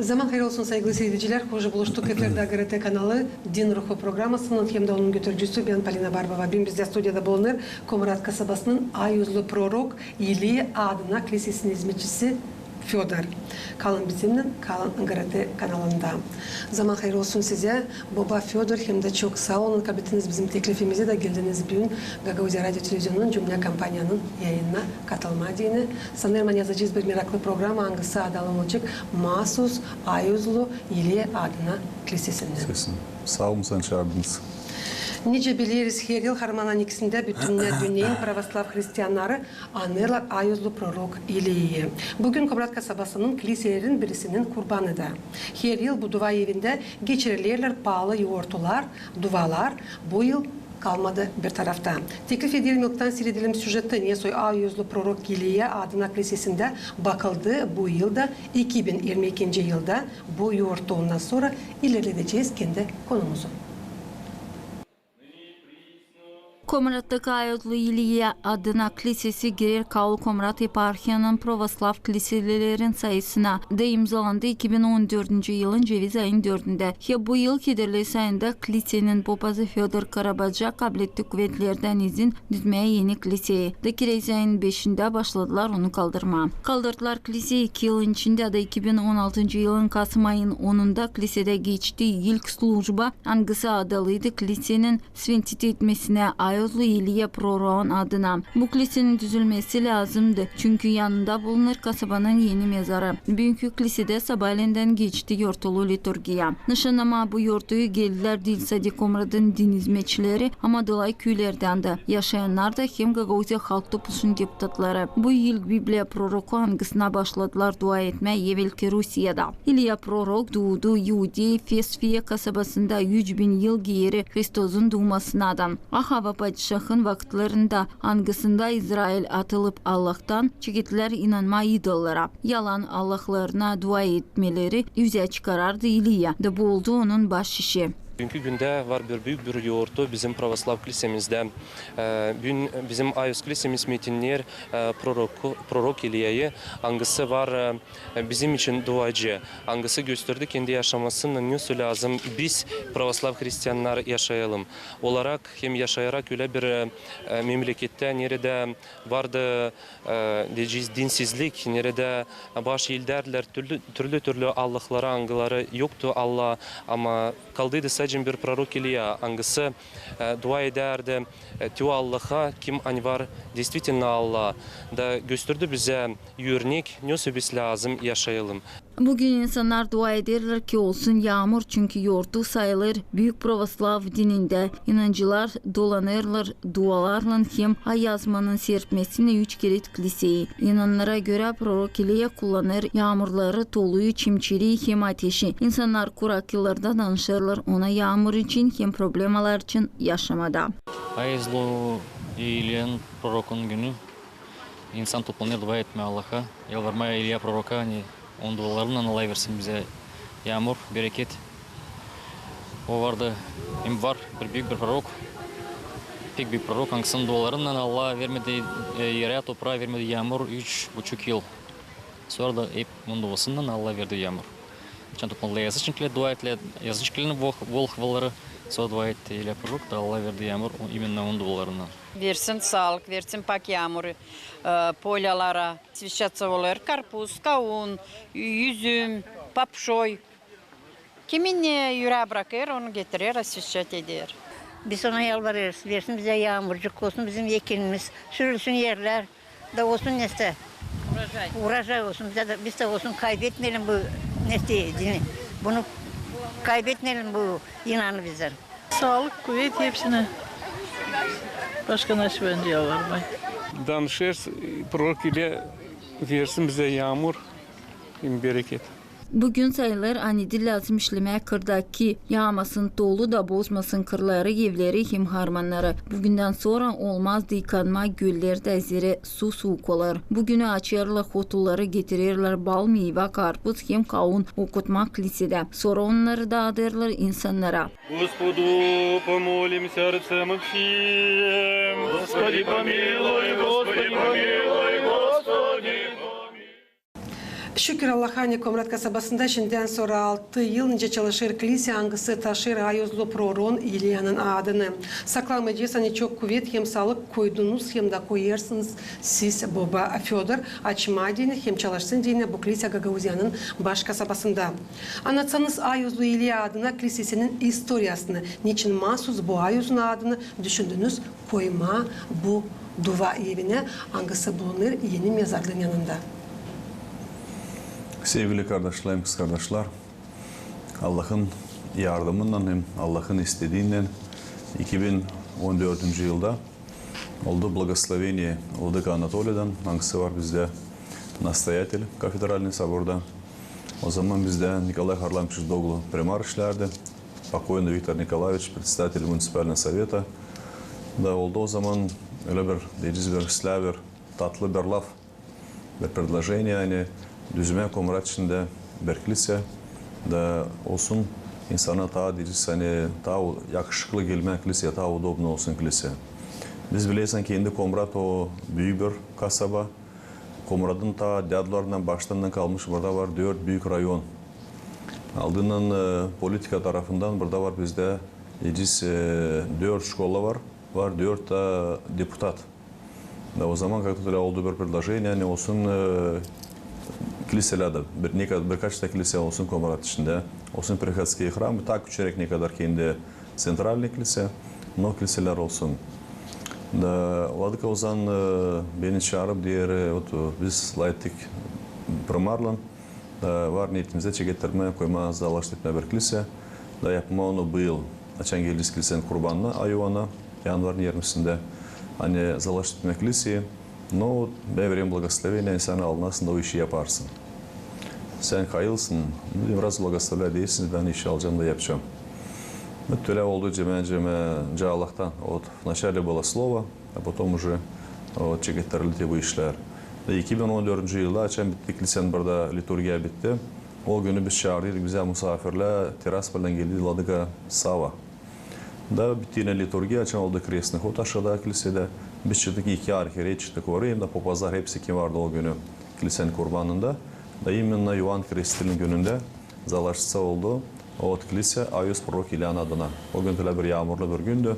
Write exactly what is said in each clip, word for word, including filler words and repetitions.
Zaman hayır olsun, saygılı siiredicilär. Hoş buluştuk efirdä GRT kanalı Din Ruhu programasınnan hem dä onun götürücüsü bän, Polina Barbova. Büün bizdä studiyada bulunêr Komrat kasabasının ayuzlu prorok Iliya adına klisesinin izmetçisi Födor. Kalın bizimnän, kalın GRT kanalında. Zaman hayır olsun sizä, boba Födor, hem dä çok saa olun, kablettiniz bizim teklifimizi da geldiniz büün Gagauziya radio televizionunun Cümlä kampaniyanın yayınına katılmaa deyni. Sanêrım, ani yazacez bir meraklı programa, angısı adalı olacek maasuz ayuzlu Iliya adına klisesindän. Saa olun, ani çaardınız. Nicä bileriz, her yıl harmanın ikisindä bütün dünneyin pravoslav hristiyannarı anêrlar ayuzlu prorok İliyayı. Büün Komrat kasabasının kliselerin birisinin kurbanı da. Her yıl bu dua evindä geçirilerlär paalı yortular, dualar, bu yıl kalmadı bir tarafta. Teklif ederim, ilktän siiredelim süjeti, ne soy ayuzlu prorok İliya adına klisesindä bakıldı bu yıl da, iki bin irmi ikinci yılda, bu yortu, ondan sora ilerledecez kendi konumuzu. Komrattaki ayuzlu İliya adına klisesi girer Kaul Komrat eparhiyanın pravoslav kliselerin sayısına da imzalandı iki bin on dördüncü yılın ceviz ayın dördündä. Hem bu yıl kederli sayında klisenin popazı Födor Karabaca kabletti kuvetlerdän izin düzmää eni kliseyi. Da kirez ayın beşindä başladılar onu kaldırmaa. Kaldırdılar kliseyi iki yılın içindä, da iki bin on altıncı yılın kasım ayın onunda klisedä geçti ilk slujba, angısı adalıydı klisenin svintit etmesinä ayuzlu İliya proroun adına. Bu klisenin düzülmesi lääzımdı, çünkü yanında bulunêr kasabanın eni mezarı. Büünkü klisedä sabalendän geçti yortulu liturgiya. Nışannamaa bu yortuyu geldilär diil sade Komratın din izmetçileri, ama daalai küülerdän dä yaşayannar da hem Gagauziya Halk Topluşunun deputatları. Bu ilk Bibliya proroku, angısına başladılar dua etmää evelki Rusiyada. İliya prorok duudu İudeya Fesfiya kasabasında üç bin yıl geeri Hristosun duumasınadan. Ahava padişahın vakıtlarında, angısında İzrail atılıp Allahtan, çekettär inanmaa idollara, yalan allahlarına dua etmeleri üzä çıkarardı İliya, da bu oldu onun baş işi. Büünkü gündä var bir büük bir yortu bizim pravoslav klisemizdä. E, büün bizim ayuz klisemiz metinneer, e, proroku, prorok İliyayı, angısı var, e, bizim için duacı, angısı gösterdi kendi yaşamasınnan, ne soy lääzım biz, pravoslav hristiyannar, yaşayalım. Olarak hem yaşayarak ölä bir, e, e, memlekettä, neredä vardı, e, deyecez, dinsizlik, neredä baş eldärdilär türlü, türlü-türlü allahlara, angıları yoktu Allah, ama kaldıydı sadecä bir prorok İliya, angısı, e, dua edärdi, e, tiu Allaha, kim ani var действительно Allah, da gösterdi bizä örnek, ne soy biz lääzım yaşayalım. Büün insannar dua ederlär, ki olsun yaamur, çünkü yortu sayılêr büük pravoslav dinindä. İnancılar dolanêrlar dualarlan hem ayazmanın serpmesinä üç kerä kliseyi. İnananara görä, prorok İliya kullanêr yaamurları, toluyu, çimçiriyi hem ateşi. İnsannar kurak yıllarda danışêrlar ona yaamur için hem problemalar için yaşamada. Ayuzlu İliyanın, prorokunun günü. İnsan toplanêr dua etmää Allaha, yalvarmaa İliya proroka, ani onun dualarınnan Allah versin bizä yaamur, bereket. O vardı, hem var bir büük bir prorok, pek büük prorok, angısının dualarınnan Allah vermedi, e, erä, topraa vermedi yaamur üç buçuk yıl. Sora da hep onun duasınnan Allah verdi yaamur. Açan toplandılar yazıçnikilär, dua ettilär yazıçnikilär, Vol-, Volhovaları, sora dua etti İliya prorok da Allah verdi yaamur, o, именно onun dualarınnan. Versin saalık, versin pak yaamuru, e, polyalara. Osvešćaţa olêr karpuz, kaun, üzüm, papşoy. Kimin ne ürää brakêr, onu getirer, osvešćat eder. Biz ona yalvarêrız, versin bizä yaamurcuk, olsun bizim ekinimiz, sürülsün erlär, da olsun neştä. Urojay. Urojay olsun, bizä dä, biz dä olsun, kaybetmeyelim bu neştä dini. Bunu kaybetmeyelim, bu inanı bizdän. Saalık, kuvet hepsinä. Başka neştä bän yalvarmaa. Danışêrız, prorok İliya versin bizä yaamur hem bereket. Büün sayılêr, ani diil lääzım işlemää kırda, ki yaamasın tolu da bozmasın kırları, evleri hem harmannarı. Büündän sora olmaz dikanmaa göller dä, zerä su suuk olêr. Bu günü açêrlar hotuları, getirerlär bal, meyva, karpuz hem kaun okutmaa klisedä. Sora onnarı daadêrlar insannara. Господу помолимся, сердцем общим. Господи, помилуй, Господи, помилуй, Господи, помилуй. Şükür Allaha, ani Komrat kasabasında şindän sora altı yıl nicä çalışêr klisä, angısı taşıyêr ayozlu proroon İliyanın adını. Saklamêêrız, ani çok kuvet hem saalık koydunuz hem dä koyêrsınız siz, boba Födor, açmaa deyni hem çalışsın deyni bu klisä Gagauziyanın baş kasabasında. Annatsanız ayozlu İliya adına klisesinin istoriyasını, neçin maasuz bu ayozun adını düşündünüz koymaa bu dua evinä, angısı bulunêr eni mezarlıın yanında. Sevgili kardaşlarım, kızkardaşlar, Allahın yardımınnan hem Allahın istediindän iki bin on dördüncü yılda oldu blagosloveniye Vladika Anatoliyadan, angısı var bizdä nastoyatel kafedralnıy soborda. O zaman bizdä Nikolay Harlampiç Doglu primar işlärdi, pokojnıy Viktor Nikolaeviç, predsedatel municipalnıy soveta. Da oldu o zaman ölä bir, deyecez, bir islää, bir tatlı bir laf, bir predloženiye, ani düzmää Komrat içindä bir klisä, da olsun insana taa, deyecez, ani taa u-, yakışıklı gelmää klisä, taa udobno olsun klisä. Biz, bilersin, kendi Komrat o büük bir kasaba. Komratın taa dädularından, baştandan kalmış, burada var dört büük rayon. Aldınnan, e, politika tarafından burada var bizdä, deyecez, e, dört şkola var, var dört tä deputat. Da o zaman, когда oldu bir predloženiye, ani olsun, e, kliselär dä, bir, nekadar, birkaç tä klisä olsun Komrat içindä, olsun приходские храмы, taa küçüräk nekadar kendi центральный klisä, no kliselär olsun. Da Vladika o zaman, e, beni çaarıp deer, e, вот, e, biz lafettik primarlan, da var niyetimizä çekettirmää, koymaa, zaalıştırmaa bir klisä, da yapmaa onu bu yıl. Açan gelecez klisän kurbanına, ayuana, yanvarın irmisindä. Ani zaalıştırmaa kliseyi, no, bän vereyim blagosloveniye, ani sän alınasın da o işi yaparsın. Sän kayılsın, no, biraz blagoslovlää deersiniz, bän işi alacam da yapacam. Bölä oldu, cemää, cemää, nicä Allahtan, вот, вначале было слово, а потом уже, вот, çekettirildi te bu işlär. Da iki bin on dördüncü yılda, açan bitti klisän burada liturgiya bitti, o günü biz çaardıydık, bizä musaafirlää Tiraspoldan geldi Vladika Sava. Da bitti liturgiya, açan oldu krestnıy hod aşaada klisedä. Biz çıktık, iki arhierey çıktık orayı, hem dä popazlar, hepsi kim vardı o günü klisän kurbanında. Da именно İoan Kristilin günündä zaalışsa oldu o klisä ayos prorok İliyanın adına. O gün tölä bir yaamurlu bir gündü.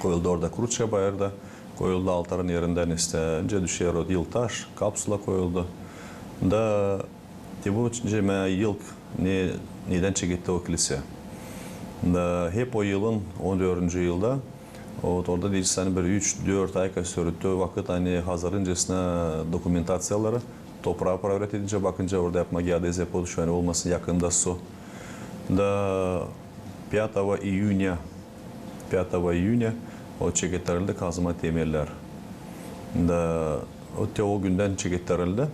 Koyuldu orada kruçka bayırda, koyuldu altarın erindän, işte, nicä düşer o yıl taş, kapsula koyuldu. Da te bu cemää ilk ne, nedän çeketti o klisä. Da hep o yılın, on dördüncü yılda, o, orada deyecez, ani bir üç-dört ay ka sürüdü vakıt, ani hazırlayıncasına dokumentaţiyaları, topraa proverät edincä, bakınca orada yapmaa geodeziya, poduşva, ani olmasın yakında su. Da пятого июня, пятого июня o çekettirildi kazmaa temellär. Da o te o gündän çekettirildi.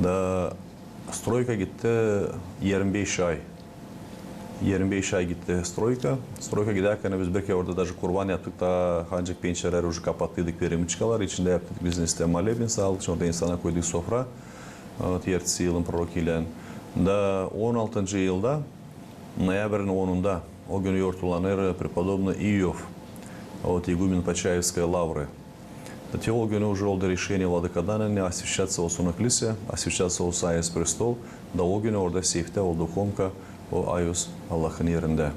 Da stroyka gitti irmi beş ay. İrmi beş ay gitti stroyka. Stroyka gidärkän biz bir kerä orada даже kurban yaptık, taa ancak pençerelär уже kapattıydık, peremoçkalar, içindä yaptık bizä, işte, moleben saaldık, orada insana koyduk sofra, e, ertesi yılın prorok İliyanın. Da on altıncı yılda, noyabrin onunda, o gün yortulanêr преподобный İov, вот, игумен Почаевской лавры. Da te o günü уже oldu reşeniye vladıkadan, ani освящаться olsun o klisä, освящаться olsun ayos prestol, da o günü orada seyftä oldu komka o ayos Allahın erindä.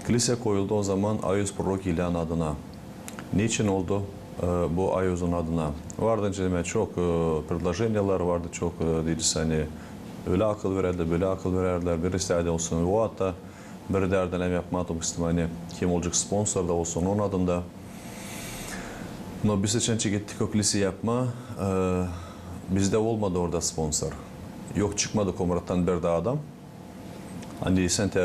Klisä koyuldu o zaman ayos prorok İliyanın adına. Neçin oldu, e, bu ayozun adına? Vardı, nicä demää, çok, e, predloženiyelar vardı, çok, e, deyecez, ani ölä akıl verärdilär, bölä akıl verärdilär, biri istädi olsun İoan da, biri deyärdi, ani yapmaa, допустим, ani kim olacek sponsor da olsun onun adında. No biz açan çekettik o klisä yapmaa, e, bizdä olmadı orada sponsor. Yok, çıkmadı Komrattan bir dä adam. Ani sän te,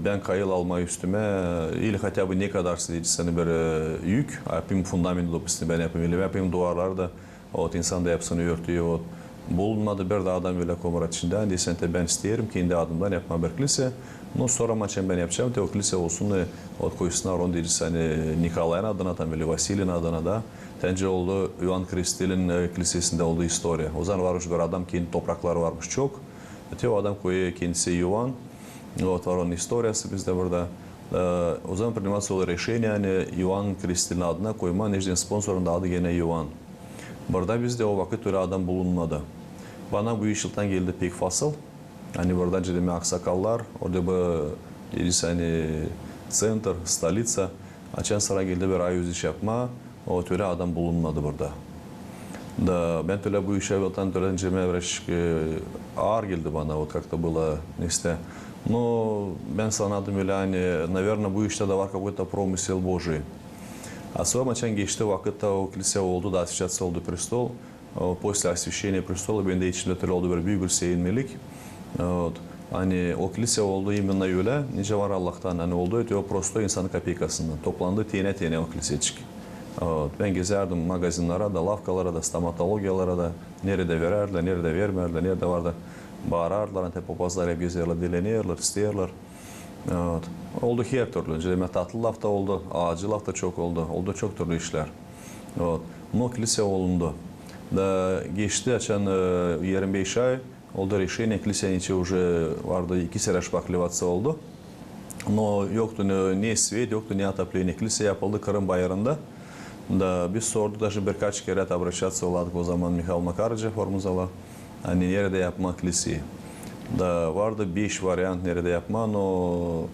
bän kayıl almaa üstümä, ili хотя бы nekadar, deyecez, ani bir, e, yük, yapayım fundament, допустим, bän yapayım, ili yapayım duvarları da, вот, insan da yapsın örtüyü, вот. Bulunmadı bir dä adam ölä Komrat içindä, ani sän te bän isteerim kendi adımdan yapmaa bir klisä. No, sora açan bän yapacam, te o klisä olsun, e, вот, koysunnar onu, deyecez, ani Nikolayın adına, tam, ili Vasiliyin adına da. Te nicä oldu İoan Kristilin, e, klisesindä oldu istoriya. O zaman var уже bir adam, kendi toprakları varmış çok. Te o adam koyêr kendisi İoan. Вот, var onun istoriyası bizdä burada. E, o zaman принимается olêr reşeniye, ani İoan Kristilin adına koymaa, neçin sponsorun da adı genä İoan. Burada bizdä o vakıt ölä adam bulunmadı. Bana bu iş yıldan geldi pek fasıl. Ani burada nicä dedim, aksakallar, orada bu, deeriz, ani, ţentr, stolitsa, açan sıra geldi bir ayüz iş yapmaa, o, tölä adam bulunmadı burada. Da bän tölä bu işä, o, tölä nicä dedim, biraz, e, aar geldi bana, o, как-то было, neysä. No, bän sanadım ölä, ani, наверно, bu iştä dä var какой-то промысел Божий. Особенно açan geçti vakıt, o, kilisa oldu, da освящаться oldu престол. O, после освящения престола bendä içimdä tölä oldu bir büük bir sevinmelik. Вот. Ani o kilisa oldu именно ölä, nicä var Allahtan, ani oldu, это o prostoy insanın kapeykasından. Toplandı teenä-teenä o kiliseçik. Вот. Bän gezärdim magazinnara da, lavkalara da, stomatologiyalara da, neredä verärdilär, neredä vermärdilär, neredä vardı, baarardılar, ani te popazlar hep gezerlär, dilenerlär, isteerlär. Вот. Oldu her türlü. Nicä dedim, tatlı laf ta oldu, acı laf ta çok oldu. Oldu çok türlü işlär. Вот. No kilisa olundu. Da geçti açan, e, irmi beş ay, oldu решение, kilisanın içi уже vardı, iki serä шпаклеваться oldu. No yoktu ne, ne свет, yoktu ne отопление. Kilisa yapıldı Kırım bayırında. Da biz sorduk, даже birkaç kerä обращаться oldu o zaman Mihail Makarıça Formuzala. Ani neredä yapmaa kiliseyi. Da vardı beş variant neredä yapmaa, no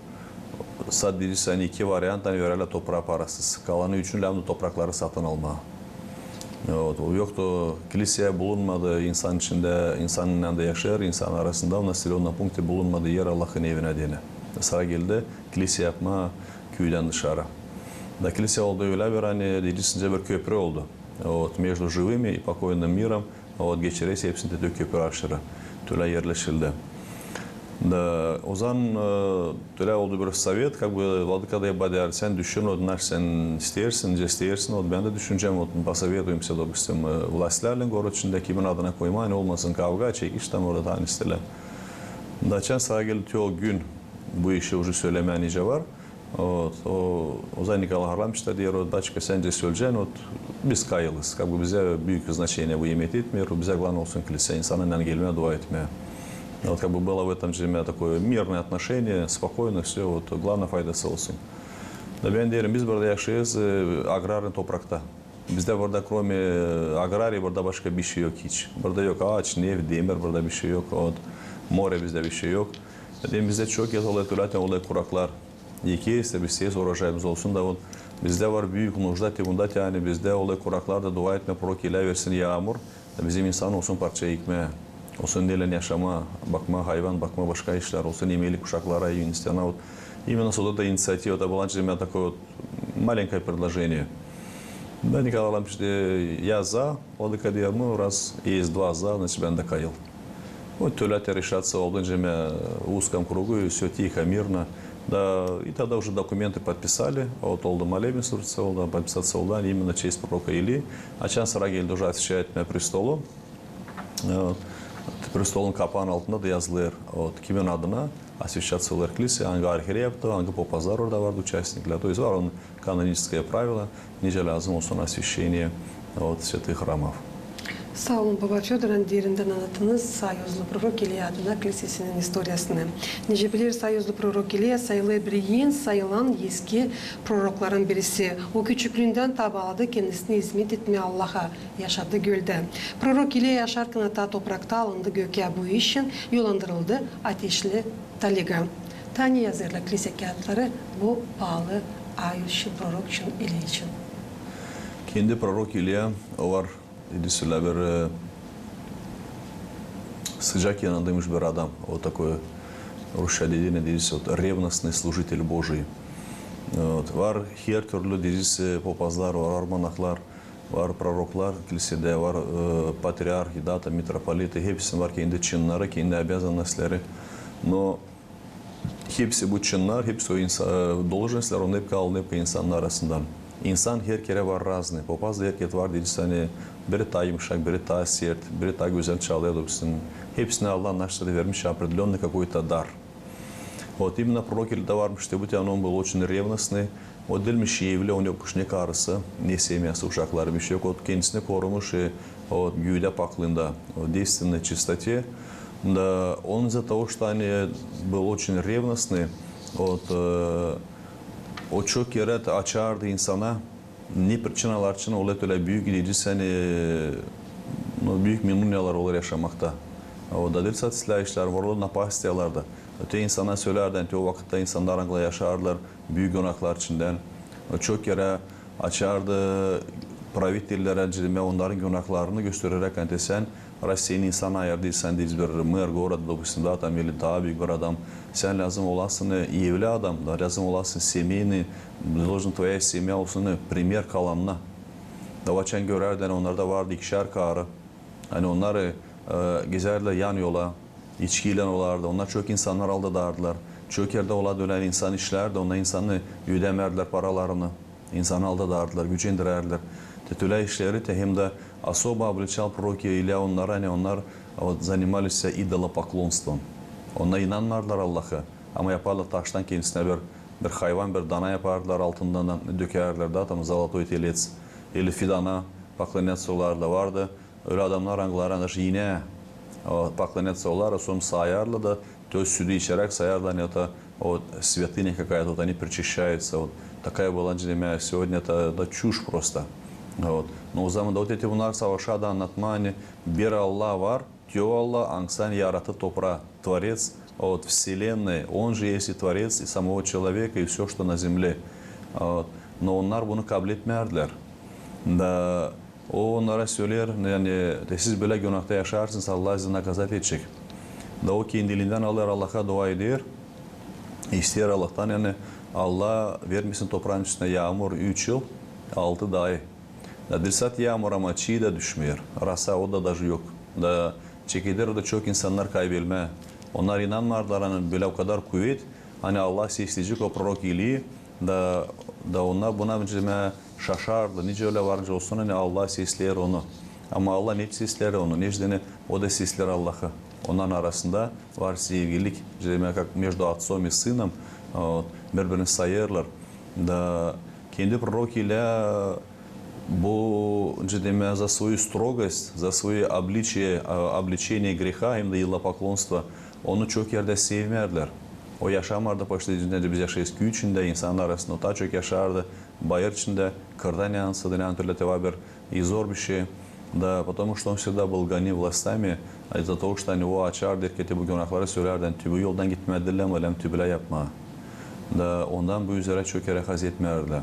sade, deeriz, ani iki variant, ani verärlär topraa parasız. Kalanı için lääzımdı toprakları satın almaa. Вот, o yoktu, kilisa bulunmadı insan içindä, insanın yanında yaşêêr, insan arasında, в населённом пункте bulunmadı er Allahın evinä deyni. Sıra geldi kilisa yapmaa küüdän dışarı. Da kilisa oldu ölä bir, ani, deeriz, nicä bir köprü oldu. Вот, между живыми и покойным миром. Вот, geçeräsä hepsini te köprü aşırı. Tölä erleşildi. Da o zaman, e, tölä oldu bir sovet, как бы, vladıka da bana deer, sän düşün, вот, naş sän isteersin, nicä isteersin, вот, bän dä düşünecäm, вот, посоветуемся, допустим, e, властьлärlän город içindä, kimin adına koymaa, ani olmasın kavga, çekiş, tam orada, ani isteerlär. Da açan sıra geldi te o gün bu işi уже sölemää nicä var. Вот, o, o zaman Nikolay Harlampiç ta deer, вот, батюшка, sän nicä söleyecän, вот, biz kayılız. Как бы bizä büük значение bu imeet etmeer, bizä главное olsun kilisa, insanın yanına gelmää, dua etmää. Вот, как бы было в этом же такое мирное отношение, спокойно всё, вот, главное, faydası olsun. Da bän deerim, biz burada yaşêêrız, e, agrarnıy toprakta. Bizdä burada, кроме, e, agrariya, burada başka bişey yok hiç. Burada yok aaç, neft, demir, burada bişey yok. Вот, more, bizdä bişey yok. Deerim, bizdä çok yer olêr, tölä, tölä kuraklar. Ekeriz, biz isteeriz, урожайımız olsun da, вот, bizdä var büük нужда te bunda, te, ani bizdä olêr kuraklar da, dua etmää, prorok İlya versin yaamur, bizim insan olsun parça ekmää, olsun nelän yaşamaa, bakmaa, hayvan bakmaa, başka işlär, olsun imelik uşaklara, институтнaa, вот. Именно с вот этой инициативы, это было, значит, у меня такое вот маленькое предложение. Да, Nikolay Harlampiç deer, я за, vladıka, deer, ну, раз есть два за, значит, bän dä kayıl. Вот, tölä te решаться oldu, nicä dedim, в узком кругу, и всё тихо, мирно. Да, и тогда уже документы подписали, вот, oldu молебен служиться, oldu, подписаться oldu, именно в честь пророка Ильи. Açan sıra geldi уже освящать etmää престолу. Вот. Престolun kapaan altında da yazılêr, вот, kimin adına освящаться olêr kilisa, angı arhiyerept, angı popazlar orada vardı, участниклär. То есть var onun каноническое правило, nicä lääzım olsun освящение, вот, святых храмов. Saa olun, baba Födor, ani derindän annattınız soyuzlu prorok İlya adına kilisesinin istoriyasını. Nicä bileriz, soyuzlu prorok İlya sayılêr bir en sayılan eski prorokların birisi. O küçüklüündän taa baaladı kendisini izmet etmää Allaha, yaşadı göldä. Prorok İlya yaşarkan ata toprakta alındı gökää, bu işin yollandırıldı ateşli taliga. Taa ne yazêrlar kilisa kiyatları bu paalı ayuz için, prorok için, İlya için? Kendi prorok İlya, o var, deeriz, ölä bir, e, sıcak inanılmış bir adam. Вот такой, rusça dediinä, deeriz, вот, ревностный служитель Божий. Вот. Var her türlü, deeriz, e, popazlar, var, var monahlar, var proroklar kilisedä, var, e, patriarhi, da, mitropoliti, hepsinin var kendi çınları, kendi обязанностьлары. Но hepsi bu çınnar, hepsi o инса-, e, должностьлар, onnar hep kaldı hep insanın arasından. İnsan her kerä var разный. Popaz da herkerä var, deeriz, ani biri taa yımşak, biri taa sert, biri taa gözäl çalêr, допустим. Hepsinä Allah naşta da vermiş определённый какой-то дар. Вот именно пророк İlya da varmış, te bu, te он был очень ревностный. O diilmiş evli, onun yokmuş ne karısı, ne семьяsı, uşakları, bişey yok. O kendisini korumuş, e, o güüdä paklıında, o девственной чистоте. Да он из-за того, что он был очень ревностный, вот, e, o çok kerä açardı insana, ne причиналар için olêr ölä büük, deeriz, ani, no, büük минунияlar olêr yaşamakta. O da diil sat islää işlär, vurulêr, napastiyalar da. Öte insana sölärdi, ani o vakıtta insannar, angılar yaşardılar büük günahlar içindän. Çok kerä açardı pravitellerä, cidimä, onnarın günahlarını göstereräk, ani sän Rossiyada insan ayırdıysan, deyni bir mär goroda, допустим, da, tam, ili taa büük bir adam. Sän lääzım olasın evli adam, da lääzım olasın семейный, должен твоя семья olsun primer kalanına. Da açan görärdi, ani onnarda vardı ikişär karı. Ani onnar, e, gezärdilär yan yola, içkiylän olardı. Onnar çok insannar aldadardılar. Çok erdä olardı ölä insan işlär dä, onnar insanı ödämärdilär paralarını. İnsanı aldadardılar, gücendirärdilär. Te tölä işleri te hem dä особо обличал пророк Илия onnarı, ani onnar вот занимались идолопоклонством. Onnar inanmardılar Allaha, ama yapardılar taştan kendisinä bir, bir hayvan, bir dana yapardılar, altından dökärdilär, da, tam, золотой телец, ili фидана поклоняться olardılar. Vardı ölä adamnar, angıları даже inää поклоняться olardılar, sora sayardılar da, то есть südü içeräk sayardılar, ani это вот святыня какая-то, вот они причащаются, вот такая была, cidimä, сегодня это, это чушь просто. Вот. Но o zaman da вот эти bunnar savaşardı annatmaa, ani bir Allah var, te o Allah, angısı yarattı topraa, Творец, вот, вселенной, Он же есть и Творец, и самого человека, и всё, что на земле. Вот. Но onnar bunu kabletmärdilär. Da o onnara söleer, ani te siz bölä günahta yaşarsınız, Allah sizi наказать edecek. Da o kendiliindän alêr, Allaha dua eder, isteer Allahtan, ani Allah vermesin topraanın üstünä yaamur üç yıl, altı da ay. Da diil sat yaamur, ama çii dä düşmeer. Rosa, o da даже yok. Da çekeder o da çok insannar kaybelmää. Onnar inanmardılar, ani bölä o kadar kuvet, ani Allah sesleyecek o prorok Iliyayı, da, da onnar buna, cidimä, şaşardılar. Nicä ölä var, nicä olsun, ani Allah sesleer onu. Ama Allah neçin sesleer onu? Neçin o da sesleer Allahı? Onnarın arasında var sevgilik, cidimä, как между отцом и сыном, вот, biri-birini sayêrlar. Da kendi prorok Iliya bu, cidimä, за свою строгость, за своё обличие, а, обличение греха, hem dä идолопоклонства, onu çok erdä sevmärdilär. O yaşamardı почти, cidimä, biz yaşêêrız küü içindä, insannar arasında, o taa çok yaşardı bayır içindä, kırdan, ani sä dä, ani türlü te var bir zor bir şey. Да, потому что он всегда был гоним властями, а из-за того, что, ani, o açardı erketi bu günahları, sölärdi, ani te bu yoldan gitmää diil, ama ölä te bölä yapmaa. Da ondan bu üzerä çok kerä haz etmärdilär.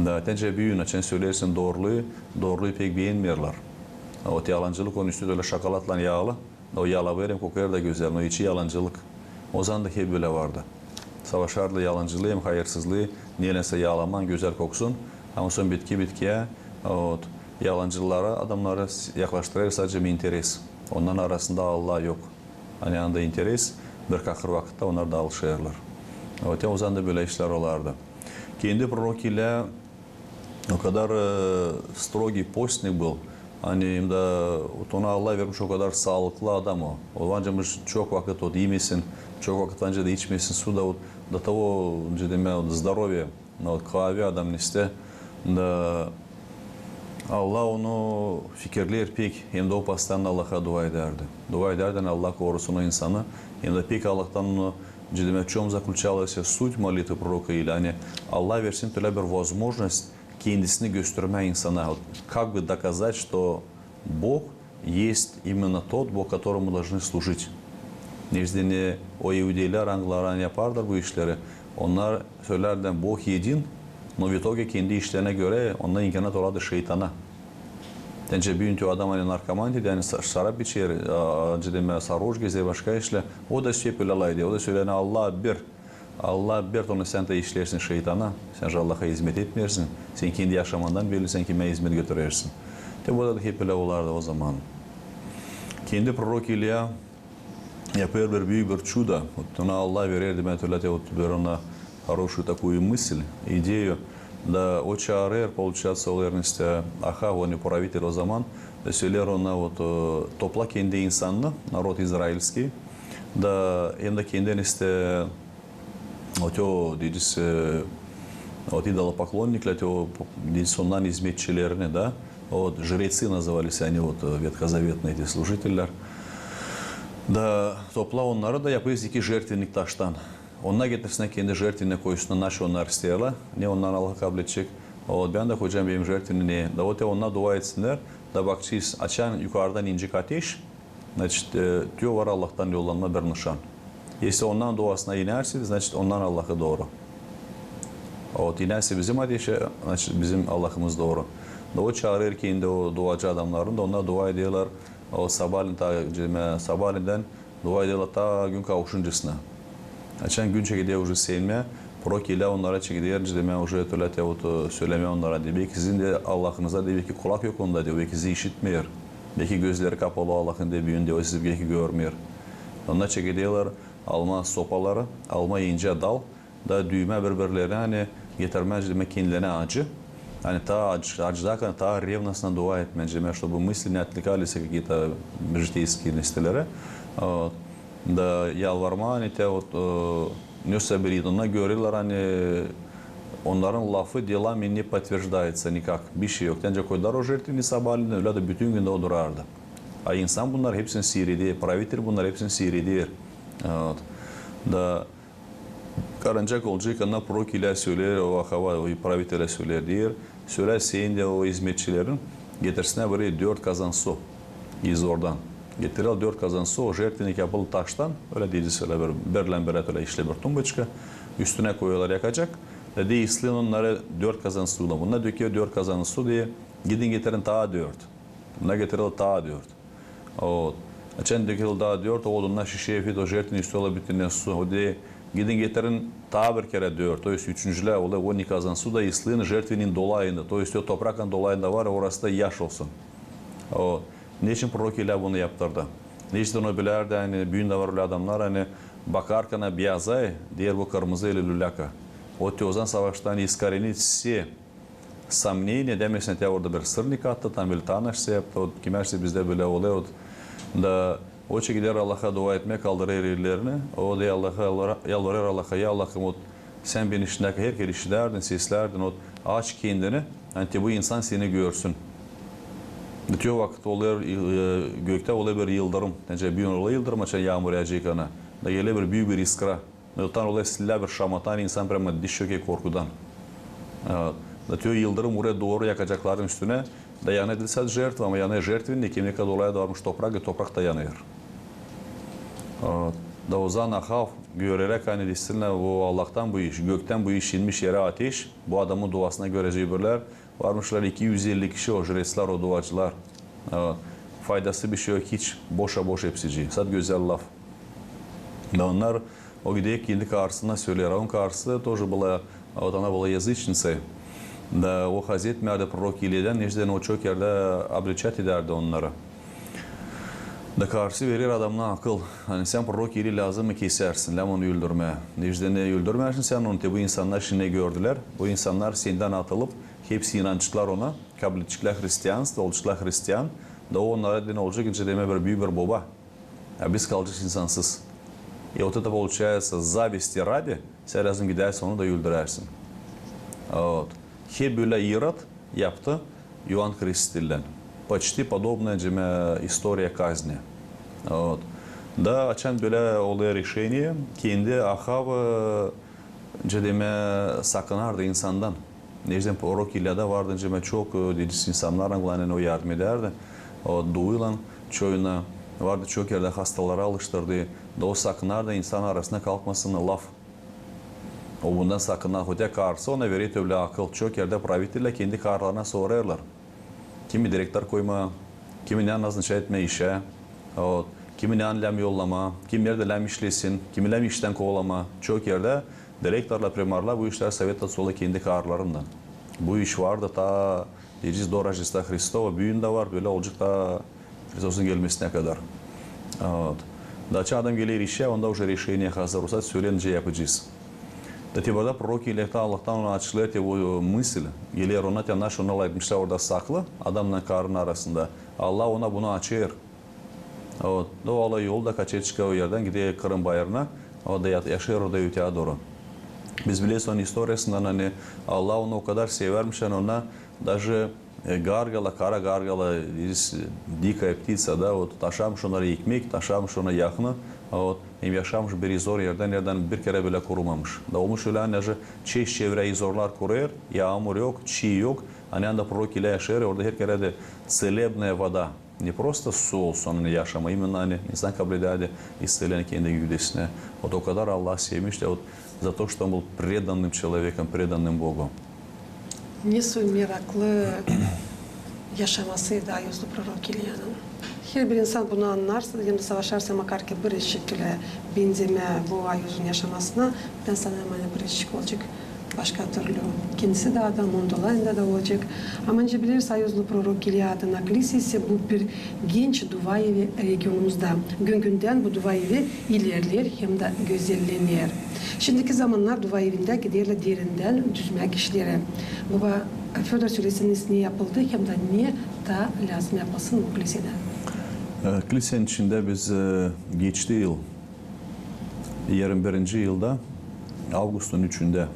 Da te nicä büün, açan söleersin dooruyu, dooruyu pek beenmeerlär. O te yalancılık, onun üstü ölä şokoladlan yaalı. O yalabı hem kokêr da gözäl, no içi yalancılık. O zaman da hep bölä vardı. Savaşardılar yalancılıı hem hayırsızlıı, neylensä yaalaman, gözäl koksun. Ama sora bitki-bitkiyä, вот, yalancılara adamnarı s-, yaklaştırêr sadecä interes. Onnarın arasında Allah yok. Ani anda interes, bir kahır vakıtta onnar daalışêrlar. Вот, hem o zaman da bölä işlär olardı. Kendi prorok Iliya o kadar, e, строгий постник был, ani hem dä, вот, ona Allah vermiş o kadar saalıklı adam o. O ancak çok vakıt, вот, imesin, çok vakıt ancak da içmesin su da, вот, до того, cidimä, вот, здоровье, вот, kaavi adam, neysä. Da Allah onu fikirleer pek, hem dä o постоянно Allaha dua edärdi. Dua edärdi, ani Allah korusun o insanı, hem dä pek Allahtan onu, cidimä, в чём заключалась суть молитвы пророка Илии, ani Allah versin ölä bir возможность kendisini göstermää insana, вот, как бы доказать, что Бог есть именно тот Бог, которому мы должны служить. Neçin o iudeylär, angıları, ani, yapardılar bu işleri, onnar sölärdi, ani Бог един, но в итоге kendi işlerinä görä onnar inanêr olardı şeytana. Te nicä büün te o adam, ani, narkoman, deyni, ani, sa-, şarap içer, a, cidimä, sarhoş gezer, başka işlär. O da hep ölä lafeder, o da sölär, ani Allah bir. Allah bir, onu sän dä işleersin şeytana, sän же Allaha izmet etmeersin, sän kendi yaşamandan belli, sän kimä izmet götürersin. Te burada da hep ölä olardı o zaman. Kendi prorok İlya yapêr bir büük bir çuda. Вот, ona Allah verer, demäk, ölä te, вот, bir ona хорошую такую мысль, идею. Da o çaarêr, получается, olêr, neysä, Ahav, он правитель o zaman, da söleer ona, вот, e, topla kendi insanını, народ израильский, da hem dä kendi, neysä, Вот o, deyni, e, вот идолопоклонниклär, te o, deyni, onnarın izmetçilerini, da, вот жрецы назывались они, вот, e, ветхозаветные эти служители. Da topla onnarı da yapêrız iki жертвенник taştan. Onnar getirsinnär kendi жертвеннигинä koysunnar, ne onnar isteerlär, ne onnar Allah kabul edecek. Вот bän dä koyacam benim жертвеннигime. Da вот te onnar dua etsinnär, da bakacez, açan yukarıdan inecek ateş, Значит, e, tüo var Allahtan yollanma bir nışan. Если ondan duasına inärsek, значит, ondan Allahı dooru. Вот, inärsek bizim ateşä, значит, bizim Allahımız dooru. Da o çaarêr ki, indi o duacı adamnarın da, onnar dua ederlär, o sabaalän, ta, cedemä, sabaalendän dua ederlär ta gün kavuşuncasına. Açan gün çekeder uje seenmää, prorok İlya onnara çekeder, cedemä, uje tölä te, вот, e, sölemää onnara, deer, belki sizin dä Allahınıza, deer, belki kulak yok onda, deer, belki sizi işitmeer. Belki gözleri kapalı Allahın, deer, büün, deer, o sizi belki görmeer. Onnar çekederlär alma sopaları, alma incä dal, da düymää biri-birlerinä, ani getirmää, cedemä, kendilerinä acı. Ani taa acı, acı, taa ревностно dua etmää, cedemä, чтобы мысли не отвлекались какие-то житейские местелерä. Вот. Da yalvarmaa, ani te, вот, e, ne соберет, onnar görerlär, ani onnarın lafı делами не подтверждается никак. Bişey yok. Ancak koydarlar o жертвенник sabaalendän, ölä dä bütün gün dä o durardı. A insan bunnar hepsini siireder, правитель bunnar hepsini siireder. Вот. Da karancak olacek, onnar prorok İlya söleer, o Ahava, o правителя söleer, deer: Sölä sän dä o izmetçilerin, getirsinnär burayı dört kazan su iz oradan. Getirerlär dört kazan su, o жертвенник yapılı taştan, ölä deyecez, ölä bir, birlän-birä ölä işlä bir tumbaçka, üstünä koyêrlar yakacak. Da deer: İsleyin onnarı dört kazan suylan. Bunnar döker dört kazan su, deer: Gidin getirin taa dört. Bunnar getirerlär taa dört. Вот. Açan dökerlär taa dört, o odunnar şişer, efit o žertvenin üstü olêr bütünnä su. O deer: Gidin getirin taa bir kerä dört, то есть üçüncülää olêr on iki kazan su, da isleyin žertvenin dolayında, то есть o topraklan dolayında var, orası da yaş olsun. Вот. Neçin prorok İlya bunu yaptırdı? Neçin o bilärdi, ani büün dä var ölä adamnar, ani bakarkana beyazay, deer, bu kırmızı ili lüläka. O te ozan savaştı, ani искоренить все сомнения, deer, mesela, te orada bir sırnik attı, tam bir tanış şey yaptı, o, kimär şey bizdä bölä olêr, o, da o çekeder Allaha dua etmää, kaldırêr ellerini, o da Allaha yalvara-, yalvarêr Allaha: Ya Allahım, o, sän beni şindiyä herkerä işidärdin, seslärdin, o, aç kendini, ani te bu insan seni görsün. Te o vakıt olêr, e, göktä olêr bir yıldırım, neçin büün olêr yıldırım, açan yaamur yaayacakkana, da geler bir büük bir iskra. Ondan olêr sillä bir şamata, insan прямо diz çöker korkudan. E, da te o yıldırım urêr dooru yakacakların üstünä, da yanêr diil sade žertva, ama yanêr žertvenin, hem dä dolayında varmış toprak, i toprak da yanêr. E, da ozan Ahav, göreräk, ani действительно bu Allahtan bu iş, göktän bu iş inmiş erä ateş, bu adamın duasına göre öbürlär varmışlar iki üz elli kişi, o jretslär, o duacılar. E, faydası bişey yok hiç, boşa-boş hepsicii. Sade gözäl laf. Da onnar o gider kendi karısına söleer. A onun karısı тоже была, вот она была язычницей. Da o hazetmeerdi prorok İlyadän, neçin o çok erdä обличать edärdi onnarı. Da karısı verer adamına akıl. Ani sän prorok İlya lääzım mı kesärsin, lääzım onu öldürmää. Neçin öldürmärsin sän onu, te bu insannar şindi gördülär. Bu insannar sendän atılıp, hepsi inanaceklar ona, kabletecekler hristianstvo, olaceklar hristian. Da o onnara deyni olacek, neçin demää, bir büük bir boba. A biz kalacez insansız. И вот это получается, зависти ради, sän lääzım gidärsin, onu da öldürärsin. Вот. Hep bölä İrod yaptı İoan Krstitelicän. Почти подобная, neçin demää, история казни. Вот. Da açan bölä olêr решение, kendi Ahav, e, neçin demää, sakınardı insandan. Neçin prorok İlyada vardı, neçin demää, çok, e, diil insannarlan, glavanen, o yardım edärdi. O duuylan çoyuna, vardı çok erdä hastaları alıştırdı. Da o sakınardı insan arasına kalkmasın laf. O bundan sakınardı. Хотя karısı ona verer te bölä akıl. Çok erdä правителлär kendi karılarına sorêrlar. Kimi direktor koymaa, kimi ne назначать etmää işä, вот, kimi ne lääzım yollamaa, kim neredä lääzım işlesin, kimi lääzım iştän kovalamaa. Çok erdä direktorlar, primarlar bu işlär sovetlatêr kendi karılarından. Bu iş vardı ta, deyecez, до Рождества Христова, büün dä var, bölä olacek ta Hristosun gelmesinä kadar. Вот. Da açan adam geler işä, onda uje решение hazır, o saat söleer, nicä yapacez. Da te burada prorok İlya ta Allahtan ona açıklêêr te bu, e, mısıl. Geler ona, te naşey onnar lafetmişlär orada saklı, adamnan karının arasında. Allah ona bunu açêr. Вот. Da o alêr yolu da kaçêr, çıkêr o erdän, gider Kırım bayırına. O da ya-, yaşêêr orada öteyä dooru. Biz bileriz onun istoriyasından, ani Allah onu o kadar sevärmiş, ani ona даже, e, gargala, kara gargala, deyecez, дикая птица, da, вот, taşırmış onnara ekmek, taşırmış onnara yahnı, вот, hem yaşarmış bir zor erdä, neredän bir kerä bölä kurumamış. Da olmuş ölä, ani даже çeşit çevrä zorlar kurêr, yaamur yok, çii yok, ani anda prorok İlya yaşêêr, orada her kerä dä целебная вода. Ne prosto su olsun, ani yaşamaa, imenna ani insan kabledärdi isselän kendi güvdesinä. Вот o kadar Allah sevmişti, вот за то, что он был преданным человеком, преданным Богу. Nesoy meraklı yaşaması da ayuzlu prorok İlyanın. Herbir insan bunu annar, hem dä savaşêr, makar ki bir şekildä benzemää bu ayuzun yaşamasına. Bän sanêrım, ani bir iş olacek başka türlü. Kendisi dä adam, onun dolayında da olacek. Ama nicä bileriz, ayuzlu prorok İlya adına klise ise bu bir genç dua evi regionumuzda. Gün-gündän bu dua evi ilerleer hem dä gözellener. Şindiki zamannar dua evindä giderlär derindän düzmäk işleri. Baba Födor, söleseniz, ne yapıldı hem dä ne taa lääzım yapılsın bu klisedä? E, klisenin içindä biz, e, geçti yıl, irmi birinci yılda, avgustun üçündä,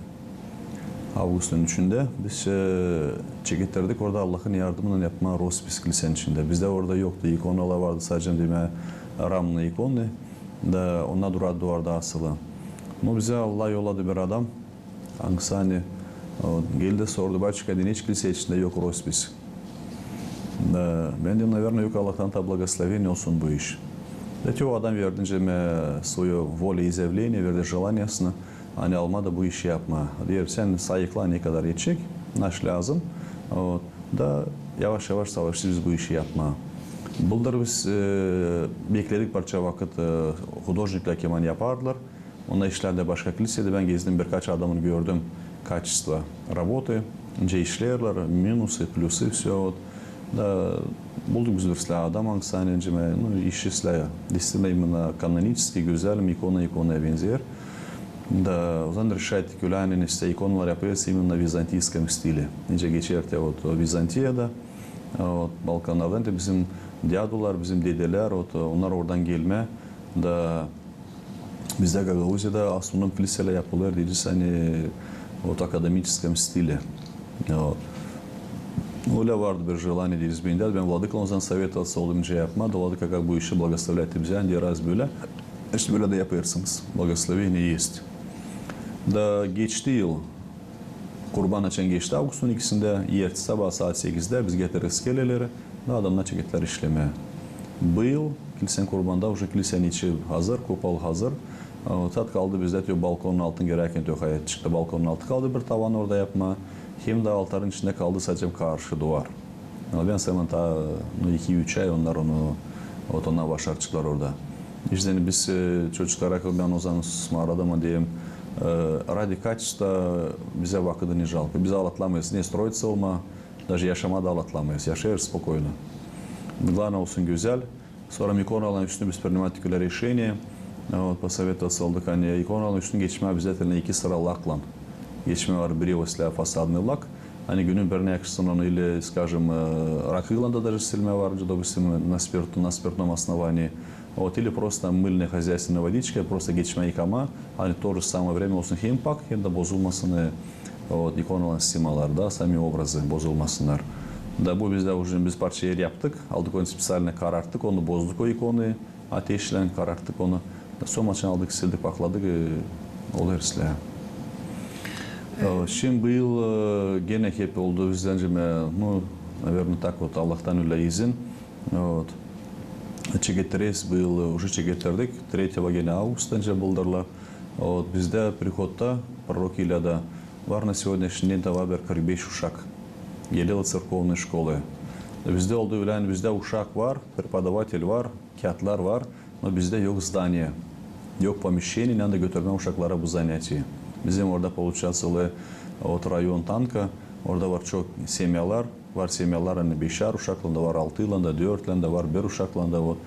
avgustun üçündä biz, e, çekettirdik orada Allahın yardımınnan yapmaa rospis klisenin içindä. Bizdä orada yoktu, ikonalar vardı, sade demää, ramnı ikonı, da onnar durardı duvarda asılı. No bizä Allah yolladı bir adam, angısı ani, o, geldi, sordu: «Батюшка, neçin klisenin içindä yok rospis?» Da bän dedim: «Наверно, yok Allahtan taa благословение olsun bu iş». Da te o adam verdi nicä demää svoyo волеизъявление, verdi желаниесini, ani almaa da bu işi yapmaa. Deer: «Sän sayıkla, ne kadar edecek, naşey lääzım». Вот. Da yavaş-yavaş savaştı biz bu işi yapmaa. Bıldır biz, e, bekledik parça vakıt, e, hudojniklär, kim ani yapardılar. Onnar işlär dä başka klisedä, bän gezdim, birkaç adamın gördüm качество работы, nicä işleerlär, минусы, плюсы, всё, вот. Da bulduk biz bir sıra adam, angısı ani, nicä demää, ну, işçi sıra, действительно, именно канонический, gözäl, ikona ikonaya benzeer. Da ozaman решили, ani ise ikonalar yapêrız именно в византийском стиле. Nicä geçer te, вот, Vizantiyada, вот, Balkannardan te bizim dädular, bizim dedelär, вот, onnar oradan gelmä. Da bizdä Gagauziyada основном kliselär yapılêr, deyecez, ani вот академическом стиле. Вот. Ölä vardı bir желание, deyecez, bendä. Bän vladıkaylan ozaman советоваться oldum, nicä yapmaa. Da vladıka как bu işi благословляет bizä, ani deer, раз bölä, işte bölä dä yapêrsınız. Благословение есть. Da geçti yıl, Kurban açan geçti avgustun ikisindä, ertesi sabaa saat sekizdä biz getirdik skeleleri, da adamnar çekettilär işlemää. Bu yıl, kilsenin Kurbanda, уже kilsenin içi hazır, kupol hazır. E, tat kaldı bizdä te balkonun altın girärkän te hayat çıktı. Balkonun altı kaldı bir tavan orada yapmaa. Hem dä altarın içindä kaldı sade karşı duvar. Ama bän sanêrım, taa, ну, iki-üç ay onnar onu, вот, onnar başaraceklar orada. İştä biz, e, çocuklara, bän ozaman smarladım, deyim, e, ради качества bizä vakıdı ne жалко. Biz alatlamêêrız ne строиться olmaa, даже yaşamaa da alatlamêêrız. Yaşêêrız спокойно. Главное, olsun gözäl. Sora ikonaların üstünü biz принимать ettik ölä решение. Вот, посоветоваться olduk, ani ikonaların üstünü geçmää обязательно iki sıra laklan. Geçmää var biri, o islää фасадный лак. Ani günün birinä yakışsın onu, или, скажем, e, rakıylan da даже silmää var, допустим, на спирт-, на спиртном основании. Вот, или просто мыльной хозяйственной водичкой, просто geçmää yıkamaa, ani то же самое время olsun hem pak, hem dä bozulmasın, e, вот, ikonaların simaları da, sami obrazı bozulmasınnar. Da bu bizdä уже biz parça er yaptık, aldık onu специально, kararttık, onu bozduk o ikonayı, ateşlän kararttık onu. Da sora maçan aldık, sildik, pakladık, e, olêr islää. E, şindi bu yıl, e, genä hep oldu bizdä, nicä demää, ну, наверно, так вот, Allahtan ölä izin. Вот. Çekettireriz bu yıl, уже çekettirdik. Третьего genä avgusta, nicä bıldırdılar. Вот. Bizdä Prihodta, prorok İlyada var на сегодняшний день, taa var bir kırk beş uşak. Gelerlär церковной школы. Bizdä oldu ölä, ani bizdä uşak var, преподаватель var, kiyatlar var, но bizdä yok здание. Yok помещение, nereyi götürmää uşaklara bu занятие. Bizim orada, получается, olêr, вот, район Танка, orada var çok semyalar, var semyalar, ani beşär uşaklan da var, altıylan da, dörtlän dä var, bir uşaklan da, вот.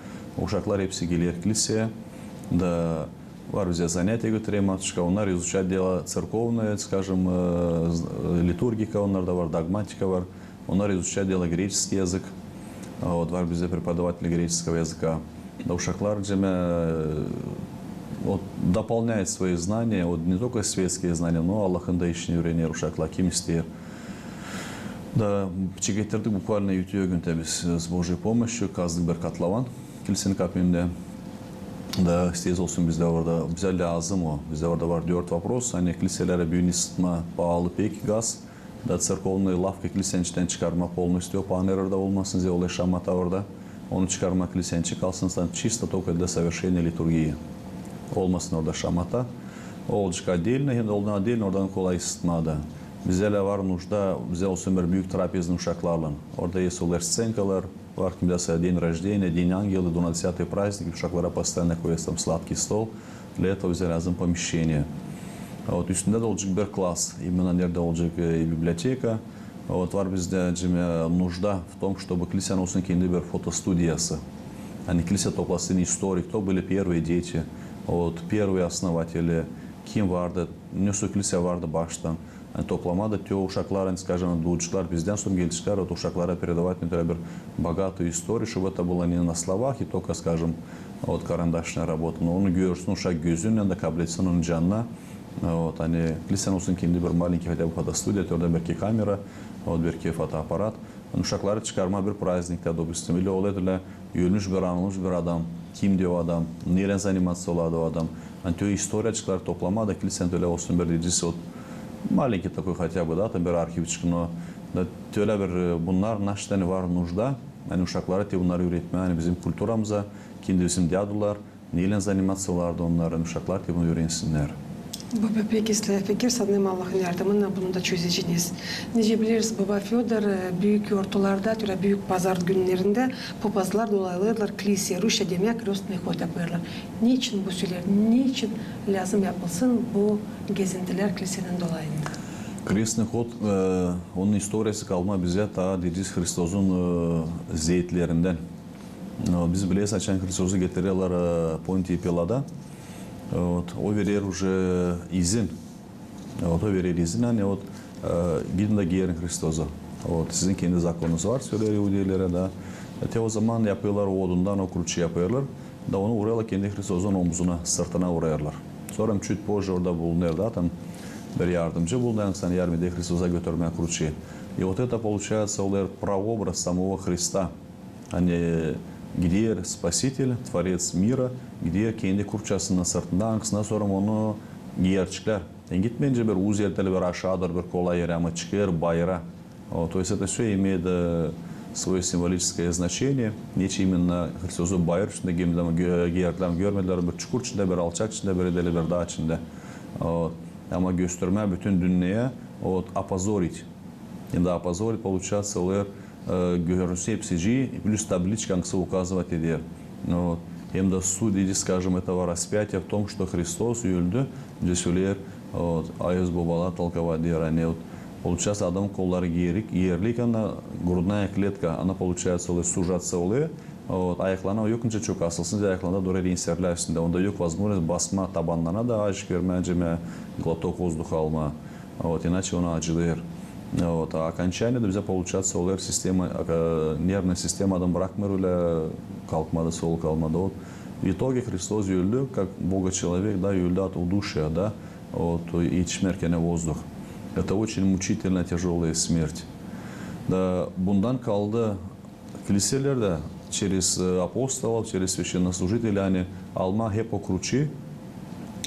Uşaklar hepsi geler kliseya, da var bizdä занятия götürer matuşka, onnar изучать дело церковное, скажем, e, z-, e, liturgika, onnarda var, dogmatika var, onnar изучать дело греческий язык, вот, var bizdä преподаватель греческого языка. Da uşaklar, nicä demää, e, вот, дополняет свои знания, вот, не только светские знания, но Allahın da işini üürener uşaklar, kim isteer. Da çekettirdik буквально ütü gün te biz, e, с Божьей помощью, kazdık bir kotlovan kilsenin kapinindä. Da isteeriz olsun bizdä orada, bizä lääzım o. Bizdä orada var dört вопрос, ani kliselerä büün ısıtmaa paalı pek gaz. Da церковный лавка kilsenin içindän çıkarmaa полностью, o panellarda olmasın, zerä olêr şamata orada. Onu çıkarmaa klisenin içi, kalsın sadä čisto только для совершения литургии. Olmasın orada şamata. O olacek отдельно, hem dä olacek отдельно oradan kolay sıtmaa da. Bizdä lä var нужда, bizdä olsun bir büük trapezna uşaklarlan. Orada есть olêr scenkalar, var kimdä dень рождения, День ангела, двунадцатый праздник, uşaklara постоянно koyêrız там сладкий стол. Для этого bizdä lääzım помещение. Вот, üstündä dä olacek bir klas, именно neredä olacek, e, библиотека. Вот, var bizdä, cime, нужда в том, чтобы klisenin olsun kendi bir fotostudiyası. Ani klise toplasın истории, кто были первые дети, вот, первые основатели, kim vardı, ne sä klise vardı baştan. Ani toplamaa da te uşaklar, ani, скажем, duucuklar bizdän sora gelecekler, вот, uşaklara передавать, например, bir богатую историю, чтобы это было не на словах и только, скажем, вот, карандашная работа, но onu görsün uşak gözünnän dä kabletsin onun canına. Вот, ani klisenin olsun kendi bir маленький хотя бы фотостудия, te orada bir iki kamera, вот, bir iki fotoapparat. Ani uşakları çıkarmaa bir праздникtä, допустим, или olêr ölä ölmüş bir, anılmış bir adam, kimdi o adam, neylän заниматься olardı o adam. Ani te o история açıklar toplamaa da klisenin ölä olsun bir dedisi, вот, маленький такой хотя бы, да, там bir arhivçik, но da te ölä bir, e, bunnar, значит, ani var нужда, ani uşaklara te bunnarı üüretmää, ani bizim kulturamıza, kimdi bizim dädular, neylän заниматься olardı onnar, ani uşaklar te bunu üürensinnär. Bu bir pek islää fikir, sanêrım Allahın yardımınnan bunu da çözeceniz. Nicä bileriz, baba Födor, e, büük yortularda, te ölä büük pazar günnerindä popazlar dolaylêêrlar kliseyä, rusça demäk, крестный ход yapêrlar. Neçin bu sölär, neçin lääzım yapılsın bu gezintilär klisenin dolayında? Крестный ход, e, onun istoriyası kalma bizä taa dedisi Hristosun, e, zeetlerindän. E, biz bileriz, açan Hristosu getirerlär, e, Pontiy Pilata. Вот, o verer уже izin. Вот, o verer izin, ani, вот, e, gidin da geerin Hristosu. Вот, sizin kendi zakonunuz var, söleer iudeylere da. E, te o zaman yapêrlar odundan o kruçi yapêrlar. Da onu urêrlar kendi Hristosun omuzuna, sırtına urêrlar. Sora çüt pozже orada bulunêr da, tam bir yardımcı bulunêr, ani yardım eder Hristosa götürmää kruçi. И вот это, получается, olêr прообраз самого Христа. Ani gider Спаситель, Творец мира, gider kendi kruçasını sırtında, angısına sora onu giyerçeklär. E, gitmeer bir uz erdä, bir aşaa dooru, bir kolay erä, ama çıkêr bayıra. Вот, то есть это всё имеет, э, своё символическое значение. Neçin именно Hristosu bayır üstündä giyerdilär, görmedilär, bir çukur içindä, bir alçak içindä, bir edä bir daa içindä. Вот. Ama göstermää bütün dünneyä, вот, опозорить. И да, опозорить, получается, olêr, e, görünsün hepsicii, плюс табличка, angısı указывать eder. Вот. Hem dä суть, скажем, этого распятия в том, что Hristos öldü, здесь ölär, вот, ayız bobalar толковать eder, ani, вот, получается, adamın kolları geerli, geerli, ana грудная клетка, ana, получается, olêr, сужаться olêr, Вот, ayaklarına yok nicä çok asılsın, ayaklarında durêr enserlär üstündä. Onda yok возможность basmaa tabanlarına da, azıcık görmää, cimä, глоток воздуха almaa. Вот, иначе onu acıdêr. Вот, а окончание da bizä, получается, olêr sistema, e, нервная система adamı brakmêêr ölä kalkmaa da, soluk almaa da. Вот. В итоге Hristos öldü, как Богочеловек, да, öldü от удушья, да, вот, етişmeer kenä воздух. Это очень мучительная, тяжёлая смерть. Da bundan kaldı Kliselerdä через, e, апостолов, через священнослужителей, ani almaa hep o kruçi.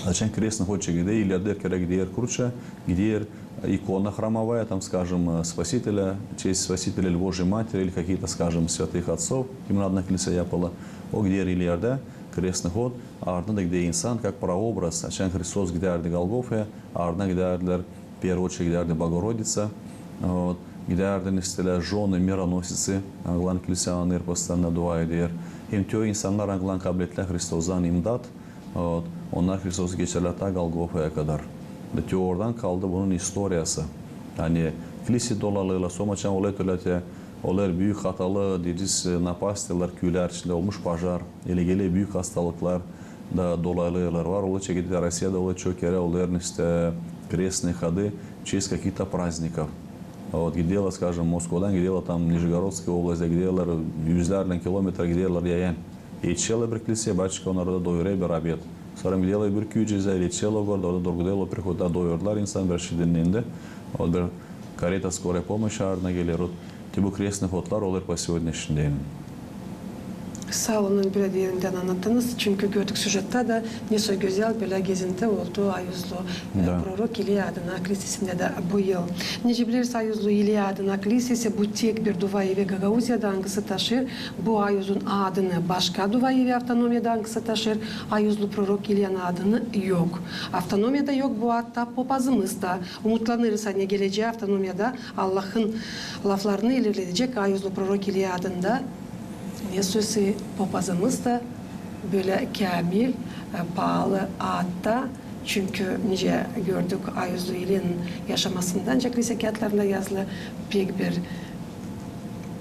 Açan крестный ход çekeder, ilerä bir kerä gider kruça, gider икона храмовая, там, скажем, e, Спасителя, в честь Спасителя или Божьей Матери, или какие-то, скажем, святых отцов, kimin adına kliseya yapılı. O gider ilerä, крестный ход, ardına da gider insan, как прообраз, açan Hristos gidärdi Golgofaya, ardına gidärdilär, в первую очередь gidärdi Богородица, вот, gidärdi, işte, жены мироносицы, angılarını kliseya anêr, постоянно dua eder. Hem te o insannar, angılarını kabletlär Hristostan imdat, вот, onnar Hristosu geçerlär ta Golgofaya kadar. Ve te oradan kaldı bunun istoriyası. Ani klise dolalêrlar, sora açan olêr te ölä te, olêr büük hatalı, dedis, e, напасть, külär içindä olmuş požar, ili geler büük hastalıklar da dolalêrlar. Var, olêr çekeder Rossiyada, olêr çok kerä, olêr, işte, крестные ходы в честь каких-то праздников. Вот, giderlär, скажем, Moskvadan giderlär, там, Нижегородская область, giderlär, üzlärlän kilometra giderlär yayan. Etişerlär bir kliseya, батюшка onnar orada doyurêr bir obed. Sora giderlär bir küücezä, etişerlär orada, orada durguderlär, приходят, doyurêrlar insan, bir şey dinnendi. Вот, bir kareta скорой помощи ardına geler. Вот, te bu крестный ходлар olêr по сегодняшний день. Saa olun, bölä derindän annattınız, çünkü gördük süjettä dä, ne soy gözäl bölä gezinti oldu Ayuzlu, e, prorok İliya adına kilisesindä dä bu yıl. Nicä bileriz, Ayuzlu İliya adına kilisesi bu tek bir dua evi Gagauziyada, angısı taşıyêr bu Ayuzun adını. Başka dua evi avtonomiyada, angısı taşıyêr Ayuzlu prorok İliyanın adını, yok. Avtonomiyada yok bu ad da, popazımız da. Umutlanêrız, ani gelecää avtonomiyada Allahın laflarını ilerledecek Ayuzlu prorok İliya adında. Ne sözü, popazımız da bölä käämil, e, paalı ad da. Çünkü, nicä gördük, Ayuzlu İliyanın yaşamasından, ancak kilise kiyatlarında yazılı, pek bir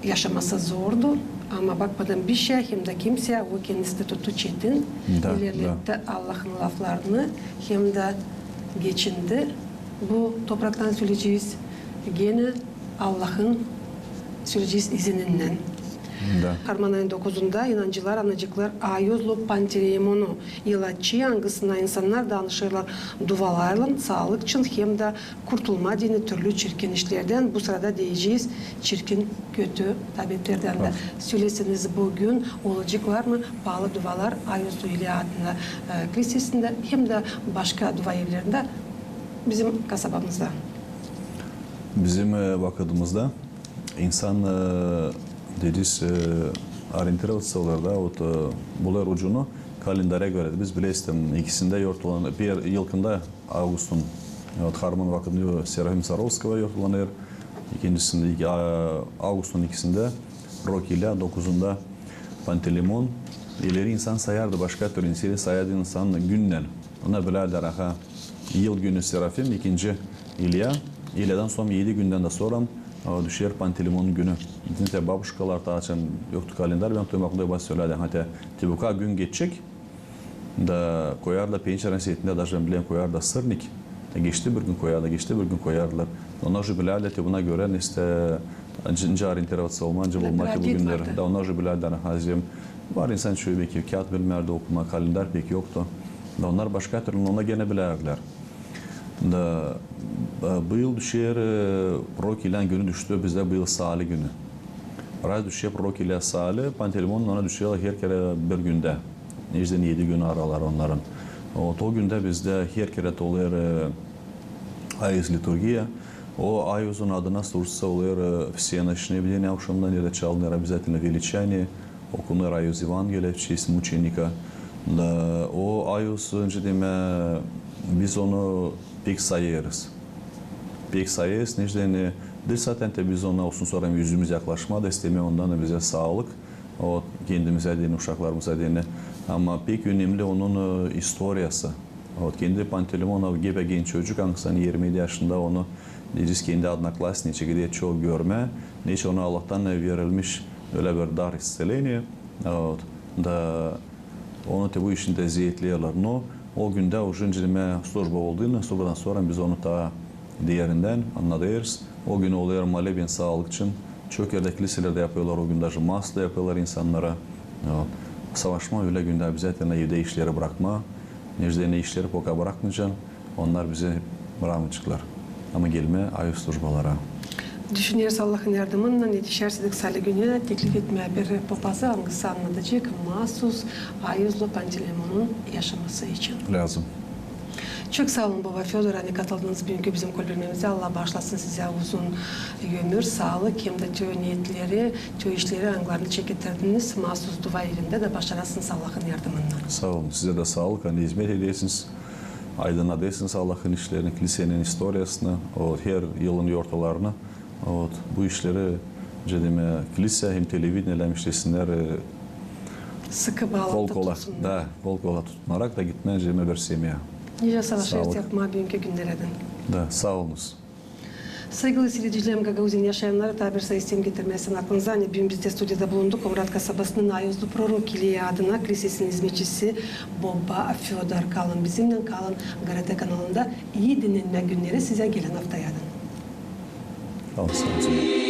yaşaması zordu. Ama bakmadan bişeyä hem dä kimseyä, o kendisi dä tuttu çetin, ilerletti Allahın laflarını hem dä geçindi. Bu topraktan söleyecez genä Allahın, söleyecez, izinindän. Harman ayın dokuzunda inancılar anaceklar Ayuzlu Pantelemonu, ilaççı, angısına insannar danışêrlar dualarlan saalık için hem dä kurtulma deyni türlü çirkin işlerdän, bu sırada deyecez çirkin, kötü tabeetlerdän dä. Söläseniz, bugün olaceklar mı paalı dualar Ayuzlu İliya adına, e, kilisesindä hem dä başka dua evlerindä bizim kasabamızda? Bizim, e, vakıdımızda insan, e, dediniz, e, orientirovat olêr da, ot, e, bulêr ucunu kalendara görä. Biz bileriz, ikisindä yortulan, bir ilkindä avgustun, ot, harman vakıdında Serafim Sarovskayı yortulanêr, ikincisindä, iki, a, avgustun ikisindä prorok İliya, dokuzunda Pantelemon. İleri insan sayardı, başka türlü insan sayardı insan günnän. Ona bilärdi, aha, yıl günü Serafim, ikinci İliya, İliyadan sora edi gündän dä sora, a, düşer Pantelemonun günü. Bizim dä babuşkalar taa açan yoktu kalendar, benim duymakta sölärdilär, hadi te bu kadar gün geçecek, da koyardılar pençerenin setindä, даже, bän bilerim, koyardılar sırnik. Da geçti bir gün, koyardılar, geçti bir gün, koyardılar. Onnar ju bilärdi, te buna görä, işte, nicä orientirovat olmaa, nicä bulmaa te bu günneri. Da onnar ju bilärdi, hazim. Var insan çoyu pek kiyat bilmärdi okumaa, kalendar pek yoktu. Da onnar başka türlü, onnar genä bilärdilär. Da, e, bu yıl düşer, e, prorok İliyanın günü düştü bizdä bu yıl saali günü. Raz düşer prorok İliya saali, Pantelemon ona düşer her kerä bir gündä. Neçin edi gün araları onnarın. O, o gündä bizdä her kerä olêr, e, Ayuz liturgiya. O Ayuzun adına служится olêr, e, всеночное bdenie avşamdan, neredä çalınêr обязательно величание, okunêr Ayuz Evangeliya в честь мученика. Da o Ayuz, öncä demää, biz onu pek sayêrız. Pek sayêrız, neçin deyni, diil zaten te biz ona olsun sora üzümüz yaklaşmaa da, istemää ondan da bizä saalık, o, kendimizä deyni, uşaklarımıza deyni. Ama pek önemli onun, e, istoriyası. Ot, kendi Pantelemon, o gepä genç çocuk, angısı ani irmi edi yaşında, onu, deyecez, kendi odnoklassniçi gider çok görmää, neçin ona Allahtan verilmiş ölä bir dar исцеления. Ot, da onu te bu işindä zeetleerlär. No o gündä uje, nicä demää, служба oldu, службадан sora biz onu taa derindän annadêrız. O gün olêr moleben saalık için. Çok erdä kiliselerdä yapêrlar o gün, даже масло yapêrlar insannara. Ot. Savaşmaa ölä gündä, обязательно evdä işleri brakmaa. Neçin deyni, işleri poka brakmayacan, onnar bizi brakmayaceklar. Ama gelmää Ayuz службаlara. Düşüneriz Allahın yardımınnan, etişärsäydäk saali gününä teklif etmää bir popazı, angısı annadacek maasuz Ayuzlu Pantelemonun yaşaması için. Lääzım. Çok saa olun, boba Födor, ani katıldınız büünkü bizim kölbelmemizä. Allah baaşlasın sizä uzun ömür, saalık hem dä tü neetleri, tü işleri, angılarını çeketerdiniz maasuz dua evindä da başarasınız Allahın yardımınnan. Saa olun. Sizä dä saalık, ani izmet edersiniz, aydınnadêrsınız Allahın işlerini, kilisenin istoriyasını, o her yılın yortalarını. Ot, bu işleri, nicä demää, kilisä hem televidenielär işlesinnär, e, sıkı baalantı tutsunnar. Da, kol-kola tutnarak da gitmää, nicä demää, bir semya. Nicä savaşêrız yapmaa büünkü günnerädän. Da, saa olunuz. Saygılı siiredicilerim, Gagauziyanın yaşayannarı, taa bir saa isteerim getirmää sizin aklınıza, ani büün bizdä studiyada bulundu Komrat kasabasının Ayuzlu prorok İliya adına kilisesinin izmetçisi boba Födor. Kalın bizimnän, kalın GRT kanalında. İi dinnämää günneri sizä gelän aftayadan. Kalın saalıcaklan.